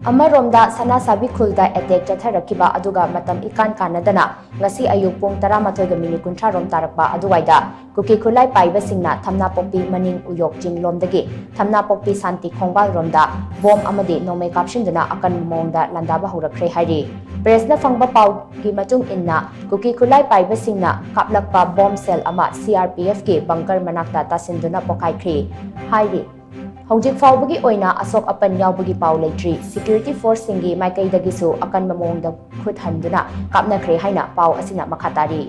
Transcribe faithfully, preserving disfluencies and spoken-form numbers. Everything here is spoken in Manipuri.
ꯑꯃꯔꯣꯝꯗ ꯁꯅꯥꯁꯥꯕꯤ ꯈꯨꯜꯗ ꯑꯦꯇꯦꯛ ꯆꯠꯊꯔꯛꯈꯤꯕ ꯑꯗꯨꯒ ꯃꯇꯝ ꯏꯀꯥꯟ ꯀꯥꯟꯅꯗꯅ ꯉꯁꯤ ꯑꯌꯨꯛ ꯄꯨꯡ ꯇꯔꯥꯃꯥꯊꯣꯏꯒ ꯃꯤꯅꯤꯠ ꯀꯨꯟꯊ꯭ꯔꯥ ꯔꯣꯝ ꯇꯥꯔꯛꯄ ꯑꯗꯨꯋꯥꯏꯗ ꯀꯨꯀꯤ ꯈꯨꯠꯂꯥꯏ ꯄꯥꯏꯕꯁꯤꯡꯅ ꯊꯝꯅꯥꯄꯣꯛꯄꯤ ꯃꯅꯤꯡ ꯎꯌꯣꯛ ꯆꯤꯡ ꯂꯣꯝꯗꯒꯤ ꯊꯝꯅꯥꯄꯣꯛꯄꯤ ꯁꯥꯟꯇꯤ ꯈꯣꯡꯕꯥꯜ ꯔꯣꯝꯗ ꯕꯣꯝ ꯑꯃꯗꯤ ꯅꯣꯡꯃꯩ ꯀꯥꯞꯁꯤꯟꯗꯨꯅ ꯑꯀꯟꯕ ꯃꯑꯣꯡꯗ ꯂꯥꯟꯗꯥꯕ ꯍꯧꯔꯛꯈ꯭ꯔꯦ ꯍꯥꯏꯔꯤ꯫ ꯄ꯭ꯔꯦꯁꯅ ꯐꯪꯕ ꯄꯥꯎꯒꯤ ꯃꯇꯨꯡ ꯏꯟꯅ ꯀꯨꯀꯤ ꯈꯨꯠꯂꯥꯏ ꯄꯥꯏꯕꯁꯤꯡꯅ ꯀꯥꯞꯂꯛꯄ ꯕꯣꯝ ꯁꯦꯜ ꯑꯃ ꯁꯤ ꯑꯥꯔ ꯄꯤ ꯑꯦꯐꯀꯤ ꯕꯪꯀꯔ ꯃꯅꯥꯛꯇ ꯇꯥꯁꯤꯟꯗꯨꯅ ꯄꯣꯈꯥꯏꯈ꯭ꯔꯦ ꯍꯥꯏꯔꯤ꯫ ꯍꯧꯖꯤꯛ ꯐꯥꯎꯕꯒꯤ ꯑꯣꯏꯅ ꯑꯁꯣꯛ ꯑꯄꯟ ꯌꯥꯎꯕꯒꯤ ꯄꯥꯎ ꯂꯩꯇ꯭ꯔꯤ꯫ ꯁꯦꯀ꯭ꯌꯨꯔꯤꯇꯤ ꯐꯣꯔꯁꯁꯤꯡꯒꯤ ꯃꯥꯏꯀꯩꯗꯒꯤꯁꯨ ꯑꯀꯟꯕ ꯃꯑꯣꯡꯗ ꯈꯨꯠ ꯍꯟꯗꯨꯅ ꯀꯥꯞꯅꯈ꯭ꯔꯦ ꯍꯥꯏꯅ ꯄꯥꯎ ꯑꯁꯤꯅ ꯃꯈꯥ ꯇꯥꯔꯤ꯫